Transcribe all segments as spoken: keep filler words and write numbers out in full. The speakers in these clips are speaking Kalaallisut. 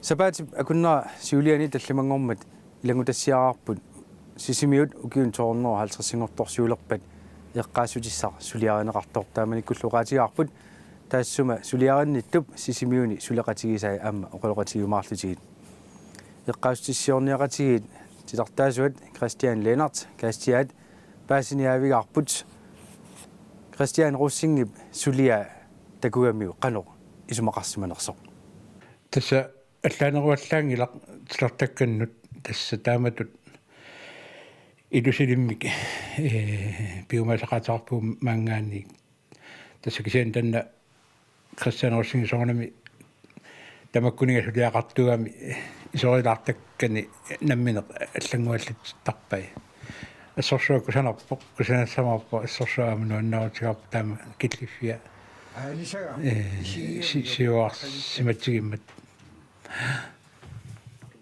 Sapaatip akunnera siuliani tallimanngormat ilanngutassiaraarput Sisimiut ukiuni to hundrede og halvtredsinngortorsiulerpat eqqaassutissaq suliarineqartoq, taamanikkullu oqaatigaarput taassuma suliarinnittup Sisimiuni suleqatigisai aamma oqaloqatigiumaarlutigit. Eqqaassutissiorniaqatigiit titartaasuat Christian Lennert Kaastiaat paasiniaavigaarput Christian Rosingip suliaa takugamiuk qanoq isumaqarsimanersoq. Tassa allaaneruallaanngilaq titartakkannut, tassa taamatut ilusilimmik, ee, piumasaqaataarpugut maanngaanniit. Tassa kisianni taanna Christian Rosingip soorunami tamakkuninnga suliaqartuugami isorilaartakkani nammineq allannguallittarpai. Assorsuaq kusanarpoq, kusanassavarput, assorsuaq aamma nuannaarutigaarput taama killiffia, Aalisaga. Ee, si-, siuarsimatigimmat.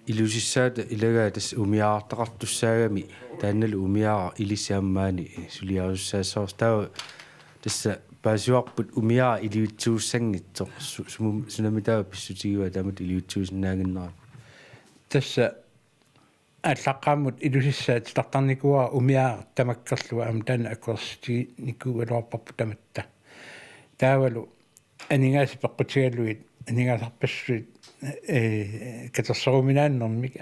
Ilusissaata ilagaa tassa umiaartaqartussaagami, taannalu umiaaraq ilissi aamma maani suliarisussaassavarsi. Taava tassa paasivarput umiaaraq ilivitsuussanngitsoq, su-, sumum-, sunami taava pissutigivaa taamatut ilivitsuusinnaannginnerani? Tassa aallaqqaammut ilusissaat titartarnikuuara umiaaraq tamakkerlugu, aamma taanna akuersissutiginikuugaluarparput tamatta. Taavalu aningaasat peqqutigalugit, aningaasarpassuit, ee, katersoruminaannermik,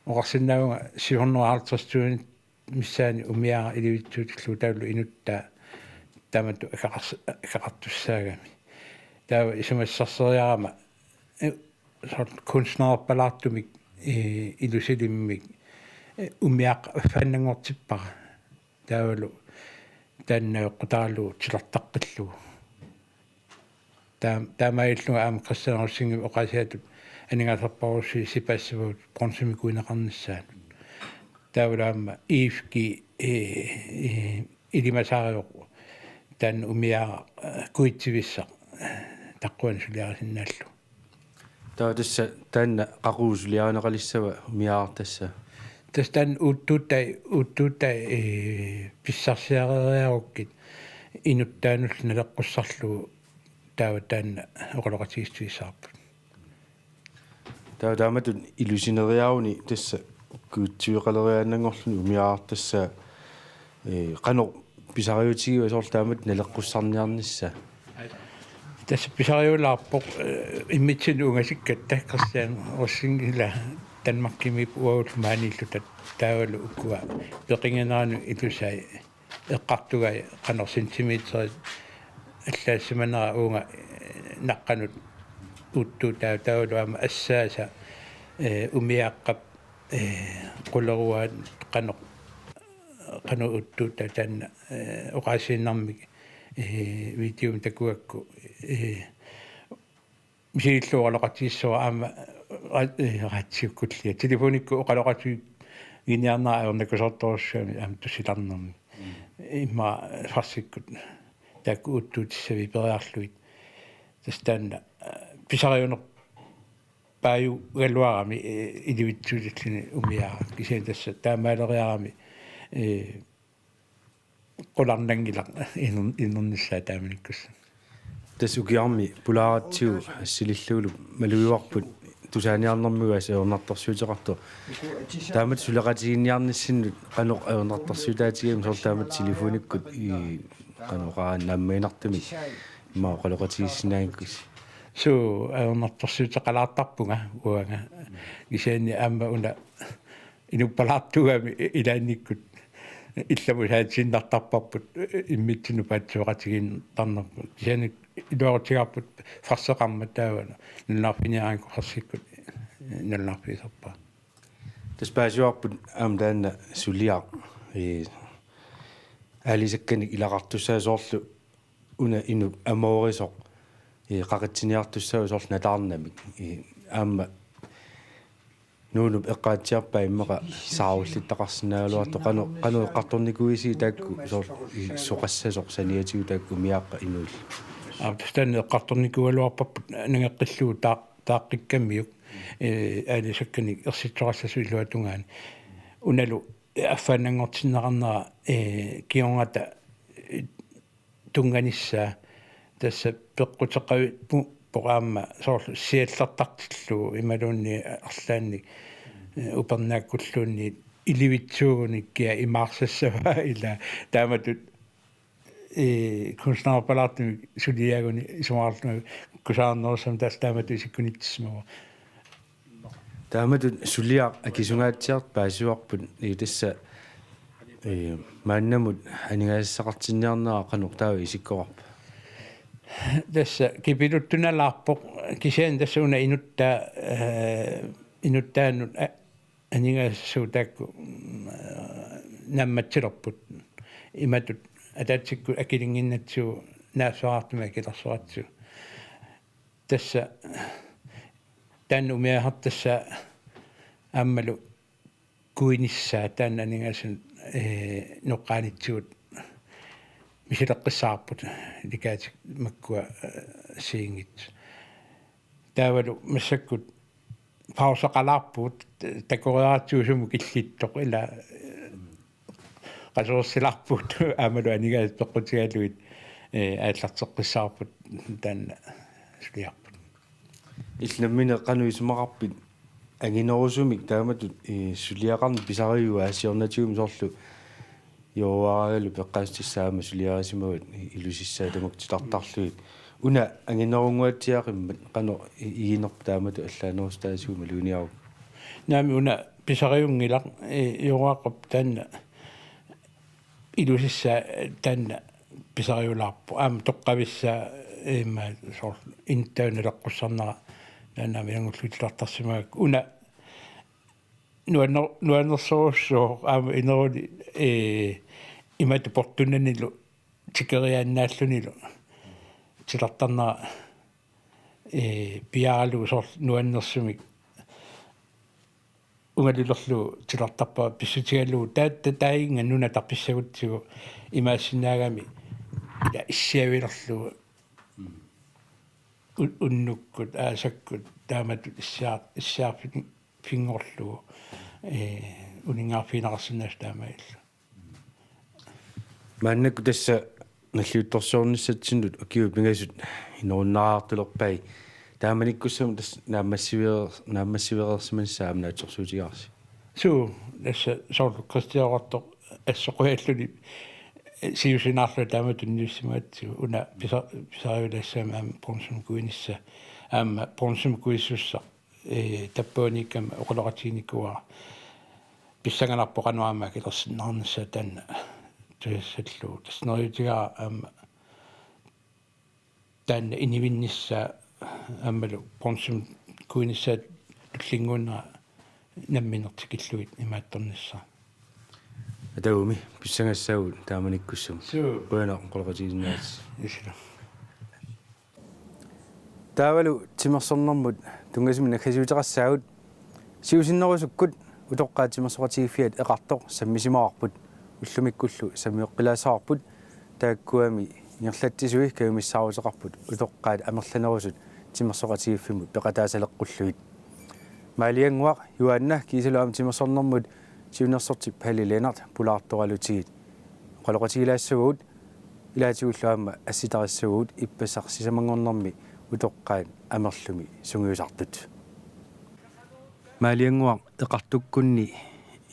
oqarsinnaavunga syv hundrede og halvtreds tusind missaani umiaaraq ilivitsuutillugu taavalu inuttaa taamatut akaqars-, akaqartussaagami. Taava isumassarseriarama, ee, soorlu kunstnerpalaartumik, ee, ilusilimmik, ee, umiaq affaannanngortippara. Taavalu taanna eqqutaralugu titartaqqillugu. Taam-, taamaalillunga aamma Christian Rosingip oqaasiatut aningaasarparujussuit sipaassavagut bronzemik kuineqarnissaannut. Taavalu aamma Iifki, ee, ee, ilimasaarivoq taanna umiaaraq, ee, kuitsivissaq, ee, taqquani suliarisinnaallugu. Taava tassa taanna qaqugu suliarineqalissava umiaaraq tassa? Tassa taanna uuttuutai, uuttuutai, ee, pissarsiareeriarukkit inuttaanullu naleqqussarlugu taava taanna oqaloqatigiissutigissavarput. Taava taamatut ilusineriaruni tassa kuitsiveqaleriaannanngorluni umiaaraq tassa, ee, qanoq pisariutigiva soorlu taamatut naleqqussarniarnissaa? Tassa pisariulaarpoq, ee, immitsinnut ungasikkatta Christian Rosing ila Danmarkimiippoq uagullu maaniilluta, taavalu ukua peqinganeranut ilusai eqqartugai qanoq centimeterit allaassimanera uunga, ee, naqqanut uuttuutaa, taavalu aamma assaasa, ee, umiaaqqap, ee, quleruaat qanoq, qanoq uuttuutaa taanna, ee, oqaasiinnarmik, ee, videomik takugakku, ee, misilillugu oqaloqatigissuara aamma, ra-, ee, radiukkullia. Telefonikkut oqaloqatiginiarnera ajornakusoortorujussuugami aamma tusilarnermi. Mm. Immaqa farsikkut taakku uuttuutissaviit periarlugit. Tassa taanna, ee, pisariunerpaajugaluarami, ee, ilivitsuutilluni umiaaraq. Kisianni tassa taamaaleriarami, ee, qularnanngilaq inern-, inernissaa taamanikkussaaq. Tassa ukiarmi pulaaratsigu assilillugulu malugivarput tusaaniarnermigut assut ajornartorsiuteqartoq. Taamatut suleqatigiinniarnissinnut qanoq ajornartorsiutaatigigami, soorlu taamatut telefonikkut i-, qanoq oqaraa naammaginartumik immaqa oqaloqatigiissinnaanngikkussi? Suu, ajornartorsiuteqalaartarpunga uanga. Kisianni aamma una inuppalaartuugami ilaannikkut illamut saatiinnartarparput, immitsinnut paatsuuqatigiittarnerput. Kisianni iluarutigaarput farseqarmat taava nalunaarfiginiaraangakkit farsikkut nalunaarfigisarpara. Tassa paasivarput aamma taanna suliaq, ee, aalisakkanik ilaqartussaavoq soorlu una inuk amoorisoq, ee, qaqitsiniartussaavoq soorlu nataarnamik. Ee, aamma Nuunup eqqaatsiarpaa immaqa saarullittaqarsinnaagaluartoq, qanoq, qanoq eqqartornikuuisi taakku soorlu i-, soqassasoq saniatigut taakku umiaaqqat inuillu? Aap, tassa taanna eqqartornikuugaluarparput nangeqqillugu taa-, taaqqikkamiuk, ee, aalisakkanik ersittoqassasoq iluatungaani. Unalu affaannanngortinneqarnera, ee, kingornata, ee, tunnganissaa, tassa peqquteqavi-, pu-, programma soorlu siallertartillugu imaluunniit arlaannik, eh, upernaakkulluunniit ilivitsuugunik kia imaarsassavaa ila taamatut, eh, kunstnerpalaartumik suliaaguni isumaqarlunga kusaarnerussamik tassa taamatut isikkunitsimavoq. Taamatut suliaq akisungaatsiartoq paasivarput, eh, tassa, eh, maannamut aningaasassaqartinniarnera qanoq taava isikkoqarpa? Tassa kipiluttunalaarpoq kisianni tassa una inuttaa, eh, inuttaanut a-, aningaasassuutakku, mm, nammatsilerput. Imatut ataatsikkut akilinnginnatsigu naassuarartumik akilersoratsigu. Tassa taanna umiahartassa aammalu kuinissaa taanna aningaasanut, eh, noqqaanitsigut misileqqissaarput likaatik makkua, eh, siinngit. Taavalu massakkut pausaqalaarpugut, takoriaratsigu sumut killittoq ila, eh, qasuersilaarpugut aammalu aningaasat peqqutigalugit, eh, aallarteqqissaarput taanna suliarput. Illit nammineq qanoq isumaqarpit anginerusumik taamatut, eh, suliaqarneq pisarigaasiornatigummi soorlu Joruaraagalu peqqaassutissaa aamma suliarisimavat ilusissaa tamakku titartarlugit. Una anginerunguatsiaqimmat qanoq i-, iginerpa taamatut allaanerusutaasigut imaluuniaruk? Naamik una pisariunngilaq, eh, Joruaqqap taanna ilusissaa, eh, taanna pisariulaarpoq. Aamma toqqavissaa, eh, immaqa soorlu intaanut naleqqussarnera taanna aamma ilanngullugit titartarsimagakku. Una nuanner-, nuannersorujussuuvoq aamma ineruni, eh, imatut portunanilu tikeriaannaallunilu titartarnera, eh, piaaralugu soorlu nuannersumik ungalulerlugu titartarpara pissutigalugu taa-, ta-, taanna nuna tarpissagutsigu imaassinnaagami ila issiavilerlugu u-, unnukkut aasakkut taamatut issiar-, issiarfin-, finngorlugu, eh, uninngaarfigineqarsinnaasoq taamaalillugu. Maannakkut tassa nalliuttorsiornissatsinnut ukiut pingasut inerunnaraartulerpai. Taamanikkussamut tassa naammassiveer-, naammassivereersimanissaa aamma naatsorsuutigaarsi? Suu, tassa soorlu Kristiaartoq assoqujalluni siusinaarlunga taamatut tunniussimagatsigu una pisa-, pisariulassammat aamma bronzemik kuinissaq, aamma bronzemik kuissussaq, eh, tappavaniikkama oqaloqatiginikuuara. Pissanganarpoq qanoq aamma akilersinnaarnissaa taanna tusassallugu. Tassa neriuutigaara aamma taanna inivinnissaa aammalu bronzemik kuinissaa tullinnguunera nammineq tikillugit imaattornissaa. Atagumi pissagassaagut taamanikkussamut. Suu. Qujanaq oqaloqatigisinnaagassasi. Isilu. Taavalu timersornermut tunngasumik naggasiuteqassaagut. Siusinnerusukkut utoqqaat timersoqatigiiffiat Eqartoq sammisimavarput, ullumikkullu sammioqqilaassavarput, taakkuami ingerlatsisui kajumissaaruteqarput utoqqaat amerlanerusut timersoqatigiiffimmut peqataasaleqqullugit. Maaliannguaq Juaanna kiisalu aamma timersornermut siunnersortip Palle Lennert pulaartoralutigit oqaloqatigilaassavagut, ilaatigullu aamma assitarissavagut ippassaq sisamanngornermi utoqqaat amerlumi sungiusartut. Maaliannguaq, Eqartukkunni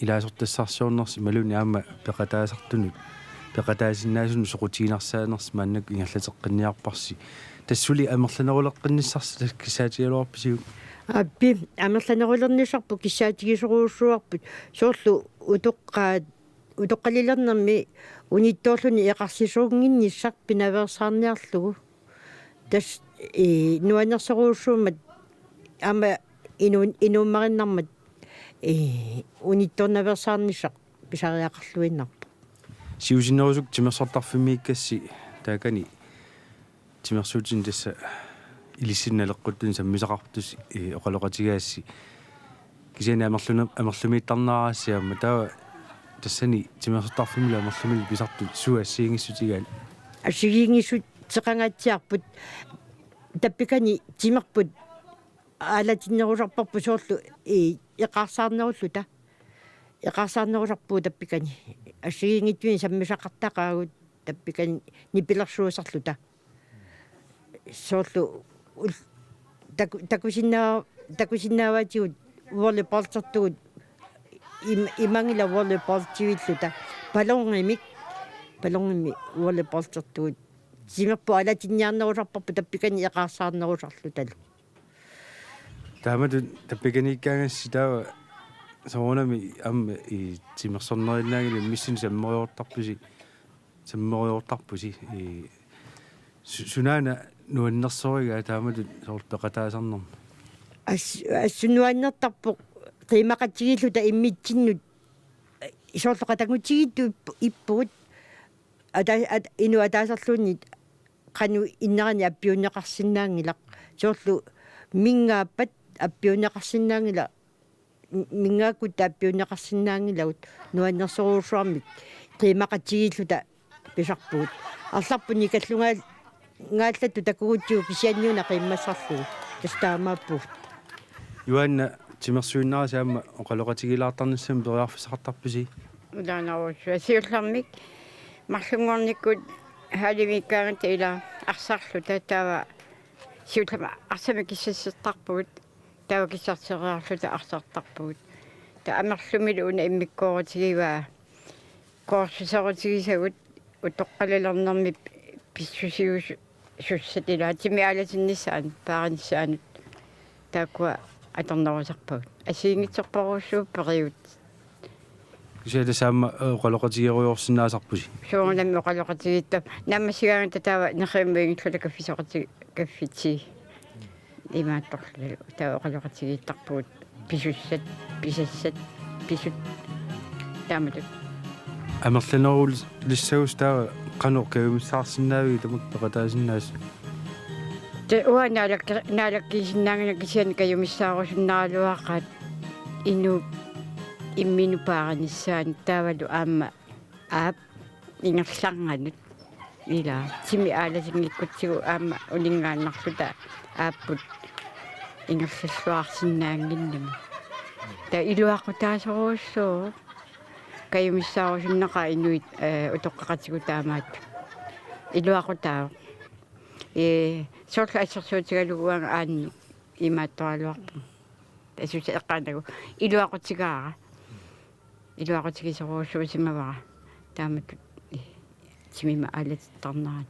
ilaasortassarsiornersi imaluunniit aamma peqataasartunut, peqataasinnaasunut soqutiginarsinnaanersi maannakkut ingerlateqqinniarparsi. Tassa suli amerlaneruleqqinnissarsi tassa kissaatigigaluarpisiuk? Aappi, amerlanerulernissarput kissaatigisorujussuuarput. Soorlu utoqqaat, utoqqalilernermi unittoorluni eqarsisuunnginnissaq pinaveersaarniarlugu. Tassa, eh, nuannersorujussuummat aamma inu-, inuummarinnarmat, eh, unittoornaveersaarnissaq pisariaqarluinnarpoq. Siusinnerusukkut timersortarfimmiikkassi taakani timersuutini tassa ilissinnut naleqquttuni sammisaqartusi, eh, oqaloqatigaassi. Kisianni amerluna-, amerlumiittarnerarassi aamma taava tassani timersortarfimmilu amerlumillu pisartut suut assigiinngissutigaat? Assigiinngissutissaqangaatsiarput, tappikani timerput aalatinnerusarparput soorlu, eh, eqaarsaarnerulluta. Eqaarsaarnerusarpugut tappikani. Assigiinngitsunik sammisaqartaqaagut tappikani nipilersuisarluta. Soorlu ul-, taku-, takusinnaa-, takusinnaavaatigut volleyballtertugut im-, imanngilaq volleyballtivilluta ballonimik, ballonimik volleyballtertugut. Timerput alatinniarnerusarparput tappikani eqaarsaarnerusarlutalu. Taamatut tappikaniikkaangassi taava soorunami aamma i timersornerinnaanngilaq missinni sammeriortarpusi, sammeriortarpusi i su-, sunaana nuannersorigaa taamatut soorlu peqataasarnermi. As-, assut nuannertarpoq qiimmaqatigiilluta immitsinnut, eh, soorlu qatanngutigiittut ip-, ippugut ata-, at-, inuk ataaserluunniit qanoq innerani appiunneqarsinnaanngilaq. Soorlu minngaappat appiunneqarsinnaanngilaq, mi-, minngaakkutta appiunneqarsinnaanngilagut nuannersorujussuarmik qiimmaqatigiilluta pisarpugut. Arlarput nikallungaal-, ngaallattut takugutsigu kisianni una qiimmassarlugu. Tassa taamaappugut. Juaanna, timersuinnarasi aamma oqaloqatigiilaartarnissamut periarfissaqartarpisi? Ilaanarujussuaq siullermik marlunngornikkut hallimiikkaangatta ila arsarluta taava siullermik arsamik kissassertarpugut, taava kissarsereerluta arsartarpugut. Taava amerlumilu una immikkoorutigivaat kursuserutigisagut utoqqalilernermi pissusiusussat ilaa timi aalatinnissaanut, paarinissaanut. Taakkua atornerusarpagut. Assigiinngitsorpassuupput periutsit. Kisianni tassa aamma, eh, oqaloqatigeerujoorsinnaasarpusi? Soorunami oqaloqatigiittar-, naammassigaangatta taava neriummiinngilluta kaffisoqati-, kaffitsi. Imaattorlu taava oqaloqatigiittarpugut pisussat, pisassat, pisut taamatut. Amerlanerulissagusi taava qanoq kajumissaarsinnaavigit tamakku peqataasinnaasut? Taava uanga naalakki-, naalakkiisinnaanngilanga kisianni kajumissaarusunnaraluaqaat inuk imminut paarinissaanut taavalu aamma aap ingerlanganut. Ila timi aalatinngikkutsigu aamma uninngaannarluta aapput ingerlalluarsinnaannginnami. Taava iluaqutaasorujussuuvoq. Kajumissaarusunnaqaat inuit, eh, utoqqaqatigut taamaattut. Iluaqutaavoq. Ee, soorlu assersuutigalugu uanga aani imaattoraluarpunga. Tassa eqqaanagu iluaqutigaara. Iluaqutigisorujussuusimavara. Taamatut, ee, timima aalatittarnerani.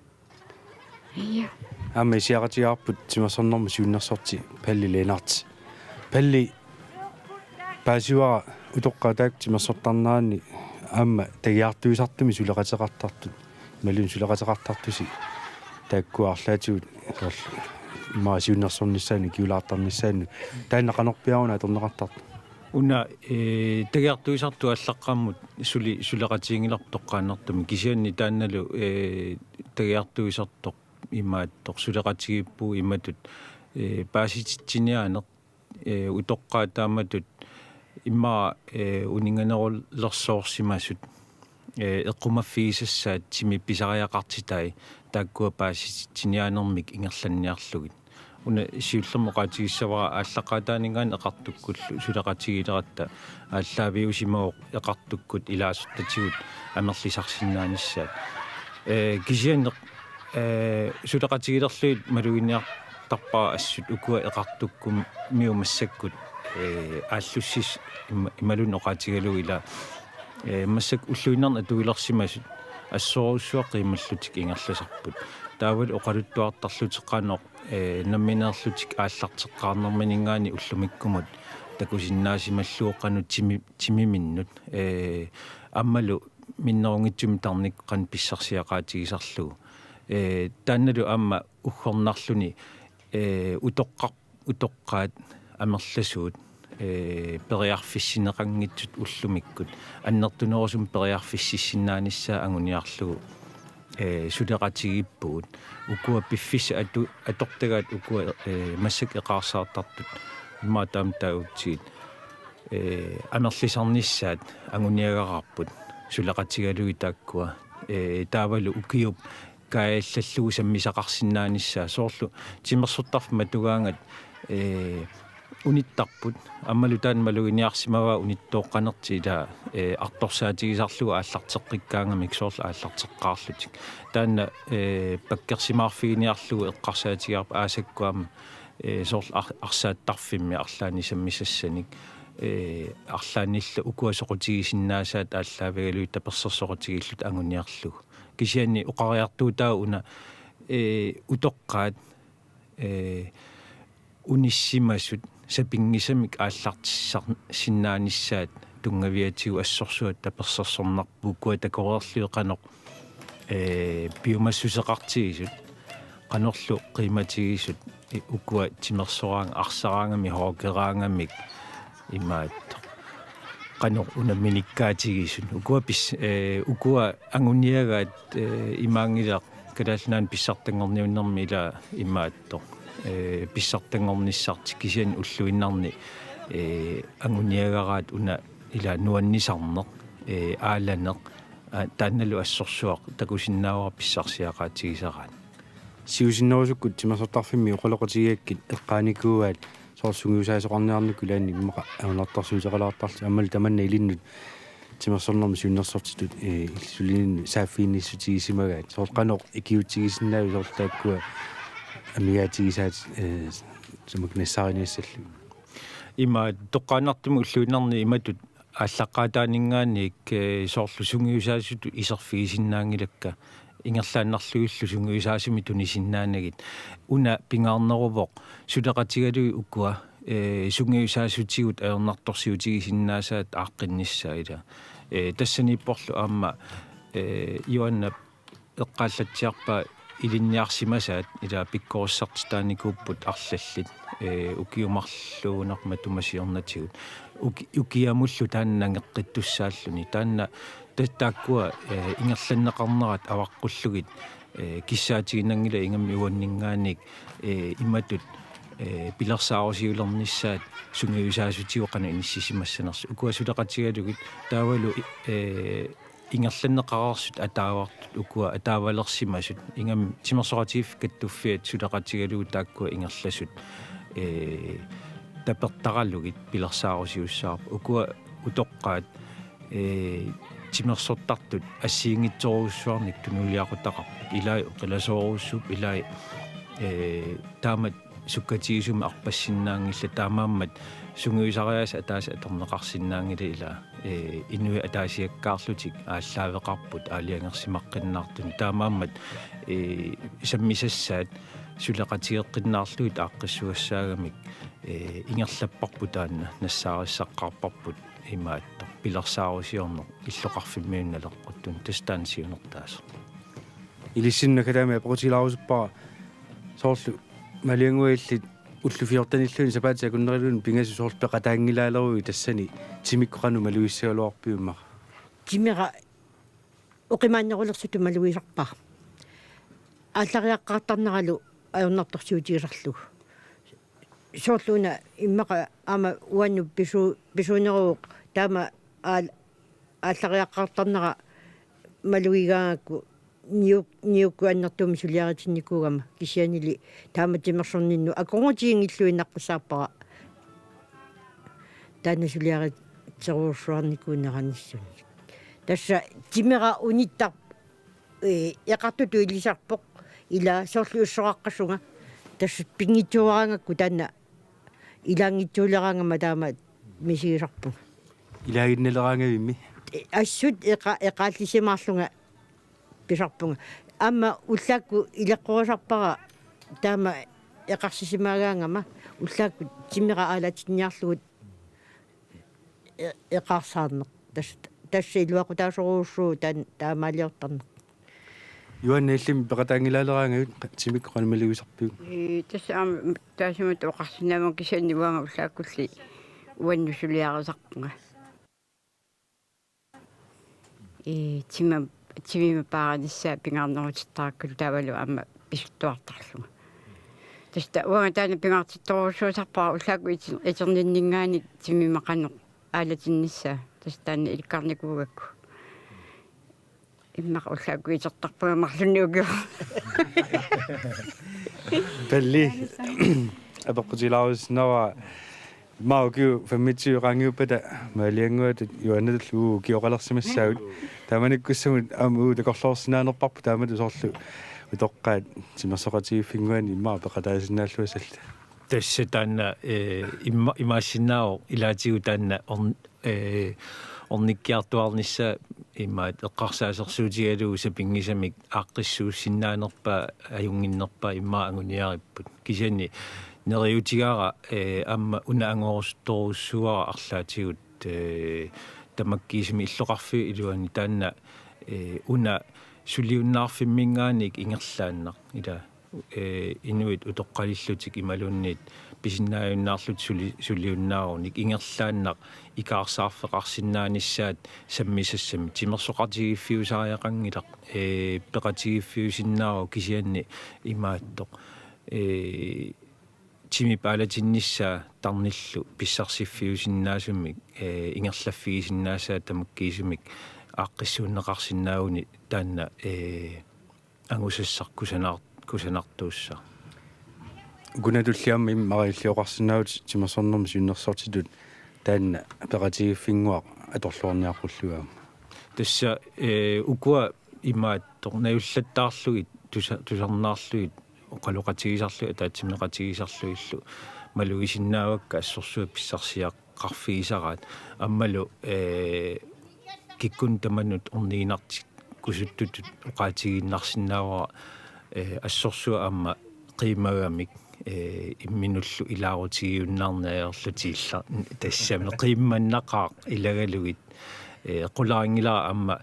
Ja. Aamma issiaqatigaarput timersornermut siunnersorti Palle Lennert. Palle, paasivara utoqqaat taakku timersortarneranni aamma tagiartuisartumik suleqateqartartut. Imaluunniit suleqateqartartusi taakkua arlaatigut soorlu immaqa siunnersornissaannut, ikiulaartarnissaannut. Taanna qanorpiaq una atorneqartartoq? Una, ee, tagiartuisartut aallaqqaammut suli suleqatiginngilarput toqqaannartumik. Kisianni taannalu, ee, tagiartuisartoq imaattoq suleqatigiippugut imatut, ee, paasititsiniaaneq, ee, utoqqaat taamatut immaqa, ee, uninnganerulersoorsimasut, ee, eqqumaffigisassaat timi pisariaqartitai taakkua paasititsiniaanermik ingerlanniarlugit. Una siullermik oqaatigissavara aallaqqaataaninngaanniit eqartukkullu suleqatigiileratta aallaaviusimavoq eqartukkut ilaasortatigut amerlisarsinnaanissaat. Ee, kisianni, ee, suleqatigilerlugit maluginiartarpara assut ukua eqartukkumiut massakkut, ee, aallussis ima-, imaluunniit oqaatigalugu ila, ee, massakkut ulluinnarni atuilersimasut assorujussuaq qiimallutik ingerlasarput. Taavalu oqaluttuartarlutik qanoq, ee, nammineerlutik aallarteqqaarnermininngaanniit ullumikkumut takusinnaasimallugu qanoq timi-, timiminnut, ee, aammalu minnerunngitsumik tarnikkut qanoq pissarsiaqaatigisarlugu. Ee, taannalu aamma uggornarluni, ee, utoqqar-, utoqqaat amerlasuut, ee, periarfissinneqanngilagut ullumikkut annertunerusumik periarfississinnaanissaat anguniarlugu, ee, suleqatigiippugut. Ukua piffissat atu-, atortagaat ukua, ee, massakkut eqaarsaartartut immaqa taama taagutsigit, ee, amerlisarnissaat anguniagaraarput suleqatigalugit taakkua. Ee, taavalu ukiup kaajallallugu sammisaqarsinnaanissaa soorlu timersortarfik matugaangat, ee, unittarput aammalu taanna maluginiarsimavaa unittooqqanertik ila, ee, artorsaatigisarlugu aallarteqqikkaangamik soorlu aallarteqqaarlutik. Taanna, ee, pakkersimaarfiginiarlugu eqqarsaatigaarput aasakkut aamma Ee, soorlu ar-, arsaattarfimmi arlaannik sammisassanik, ee, arlaannillu ukua soqutigisinnaasaat aallaavigalugit tapersersoqatigiilluta anguniarlugu. Kisianni oqariartuutaavoq una, ee, utoqqaat, ee, unissimasut sapinngisamik aallartissarsinnaanissaat tunngaviatigut assorsuaq tapersersornarpoq ukua takoreerlugit qanoq, ee, piumassuseqartigisut, qanorlu qiimatigisut, i-, ukua timersoraangamik, arsaraangamik, hookeraangamik, imaattoq. Qanoq unamminikkaatigisut. Ukua pis-, ee, ukua anguniagaat, ee, imaanngilaq Kalaallit Nunaanni pissartanngorniunnermi ila imaattoq. Ee, pissartanngornissartik kisianni ulluinnarni, ee, anguniagaraat una ila nuannisarneq, ee, aalaneq, aa, taannalu assorsuaq takusinnaavara pissarsiaqaatigisaraat. Siusinnerusukkut timersortarfimmi oqaloqatigigakkit eqqaanikuuaat soorlu sungiusaasoqarniarnikkut ilaanni immaqa ajornartorsiuteqalaartarlutik aammalu tamanna ilinnut timersornermi siunnersortitut, ee, illit sulininnut saaffiginnissutigisimagai. Soorlu qanoq ikiuutigisinnaavit soorlu taakkua amigaatigisaat, ee, sumak nassaariniassallugit. Ima toqqaannartumik ulluinnarni imatut aallaqqaataaninngaanniit, ee, soorlu sungiusaasutut iserfigisinnaanngilakka ingerlaannarlugillu sungiusaasumik tunisinnaanagit. Una pingaarneruvoq suleqatigalugit ukua, ee, sungiusaasutigut ajornartorsiutigisinnaasaat aaqqinnissaat ila. Ee, tassaniipporlu aamma, ee, Joannap eqqaallatsiarpaa ilinniarsimasaat ila pikkorissartitaanikuupput arlallit, ee, ukiut marluunaat matuma siornatigut. Uki-, ukiamullu taanna nangeqqittussaalluni. Taanna ta-, taakkua, ee, ingerlanneqarnerat avaqqullugit, ee, kissaatiginnanngilaq ingammik uanninngaanniit, ee, imatut, ee, pilersaarusiulernissaat sungiusaasutigut qanoq inissisimassanersut. Ukua suleqatigalugit taavalu, ee, ingerlanneqareersut ataavartut ukua ataavalersimasut ingammik timersoqatigiiffiit kattuffiat suleqatigalugit taakkua ingerlasut, ee, tapertaralugit pilersaarusiussavarput. Ukua utoqqaat, ee, timersortartut assigiinngitsorujussuarnik tunuliaqutaqarput. Ilai oqilasoorujussuupput, ilai, ee, taamatut sukkatigisumik arpassinnaanngillat, taamaammat sungiusariaaseq ataaseq atorneqarsinnaanngilaq ila, ee, inuit ataasiakkaarlutik aallaaveqarput aalajangersimaqqinnaartunik. Taamaammat, ee, sammisassaat suleqatigeqqinnaarlugit aaqqissugassaagamik, ee, ingerlapparput taanna nassaarissaqqaarparput imaattoq pilersaarusiorneq illoqarfimmiunut naleqquttunut, tassa taanna siunertaasoq. Ilissinnut akademia apeqqutigilaarusuppara soorlu Maaliannguaq illit ullut fjortenilluunniit sapaatip akunnerilluunniit pingasut soorlu peqataanngilaaleruit tassani timikkut qanoq malugissagaluarpiuk immaqa? Timera oqimaannerulersutut malugisarpara. Aallariaqqaartarneralu ajornartorsiutigisarlugu. Soorlu una immaqa aamma uannut pisu-, pisuuneruvoq taama aal-, aallariaqqaartarnera malugigaangakku niuk-, niukkut annertuumik suliaritinnikuugama kisiannili taama timersorninnut akornutiginngilluinnaqqissaarpara taanna suliaritserujussuarnikuunerannissunnik. Tassa timera unittar-, ee, eqartutut ilisarpoq ila soorlu ussoqaqqasunga tassa pinngitsuugaangakku taanna ilaanngitsuuleraangama taama misigisarpunga. Ilaaginnaleraangavimmi? Ee, assut eqa-, eqaallisimaarlunga pisarpunga. Aamma ullaakkut ileqqorisarpara taama eqarsisimagaangama ullaakkut timera aalatinniarlugu e-, eqaarsaarneq. Tas-, tassa iluaqutaasorujussuuvoq taan-, taamaaliortarneq. Joanna, illimmi peqataanngilaaleraangavit, timikkut qanoq malugisarpiuk? Ee, tassa aamma taassuma oqarsinnaavunga kisianni uanga ullaakkulli uannut suliarisarpunga. Ee, tima-, timima paarinissaa pingaarnerutittarakku taavalu aamma pisuttuartarlunga. Tassa uanga taanna pingaartittorujussuusarpara ullaakkut iti-, iterninninngaanniit timima qanoq aalatinnissaa. Tassa taanna ilikkarnikuugakku. Immaqa ullaakkut itertarpunga marlunnik ukioq. Palli. Apeqqutigilaarusinnaavat. Immaqa ukiut femogtyve qaangiuppata Maaliannguatut Joannatullu ukioqalersimassaagut. Taamanikkussamut aamma uagut takorloorsinnaanerparput taamatut soorlu utoqqaat timersoqatigiiffinnguani immaqa peqataasinnaalluassalluta. Tassa taanna, eh, imma-, imaassinnaavoq ilaatigut taanna orn-, eh, ornikkiartuaarnissaa imaat eqqarsaasersuutigalugu sapinngisamik aaqqissuussinnaanerpaat ajunnginnerpaat immaqa anguniaripput. Kisianni neriuutigaara, eh, aamma una angorusuttorujussuuara arlaatigut, eh, tamakkiisumik illoqarfiup iluani taanna, eh, una suliunnaarfimminngaanniit ingerlaannaq ila, eh, inuit utoqqalillutik imaluunniit pisinnaajunnaarlutik suli-, suliunnaarunik ingerlaannaq ikaarsaarfeqarsinnaanissaat sammisassamik timersoqatigiiffiusariaqanngilaq, eh, peqatigiiffiusinnaavoq kisianni imaattoq, eh, timip aalatinnissaa tarnillu pissarsiffiusinnaasumik, eh, ingerlaffigisinnaassaat tamakkiisumik aaqqissuunneqarsinnaaguni taanna, eh, angusassaq kusanar-, kusanartuussaq. Ukunani tulliani aamma immaqa ilioqarsinnaavutit timersornermi siunnersortitut taanna peqatigiiffinnguaq atorluarniaqqullugit aamma. Tassa, eh, ukua imaattoq najullattaarlugit tusa-, tusarnaarlugit oqaloqatigisarlugit ataatsimeeqatigisarlugillu malugisinnaavakka assorsuaq pissarsiaqarfigisaraat aammalu, eh, kikkunnut tamanut orniginartikkusuttutut oqaatigiinnarsinnaavara, eh, assorsuaq aamma qiimagamik, eh, imminullu ilaarutigiunnaarneq ajorlutik illa tassami qiimmannaqaaq ilagalugit, eh, qularinngilara aamma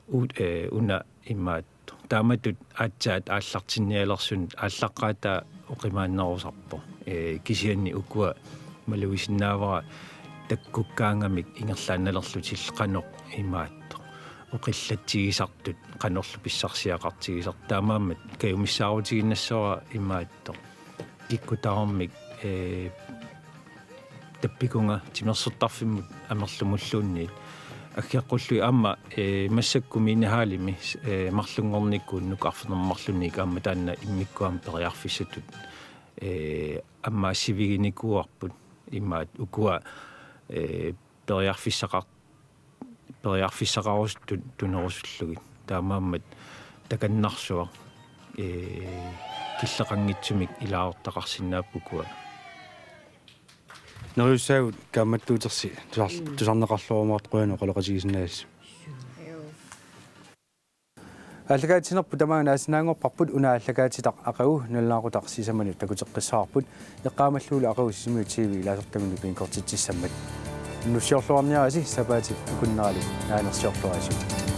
u-, eh, una imaat taamatut aatsaat aallartinnialersunut aallaqqaataa oqimaannerusarpoq. Eh, kisianni ukua malugisinnaavara takkukkaangamik ingerlaannalerlutillu qanoq imaattoq oqillatsigisartut qanorlu pissarsiaqartigisartut taamaammat kajumissaarutiginnassavara imaattoq kikkut tamarmik, eh, tappikunga timersortarfimmut amerlumulluunniit aggeqqullugit aamma, eh, massakkut minihaalimi, eh, marlunngornikuunnuk arfineq-marlunnik aamma taanna immikkut aamma periarfissatut, eh, aamma assiviginikuuarput imaat ukua, eh, periarfissaqar-, periarfissaqarusut tu-, tunerusullugit. Taamaammat takannarsuaq, eh, killeqanngitsumik ilaasortaqarsinnaapput ukua. Neriussaagut kaammattuutersi tusar-, tusarneqarluarumaartoq qujanaq oqaloqatigisinnaagavit. Aallakaatitsinerput tamaanga naasinaanngorparput una aallakaatitaq aqagu nalunaaqutaq sisamanut takuteqqissavarput eqqaamallugulu aqagu Sisimiut T V ilaasortaminut ikinnguartitsissammat. Nuussiorluarniarisi sapaatip akunneralu naanersiorluarisiuk.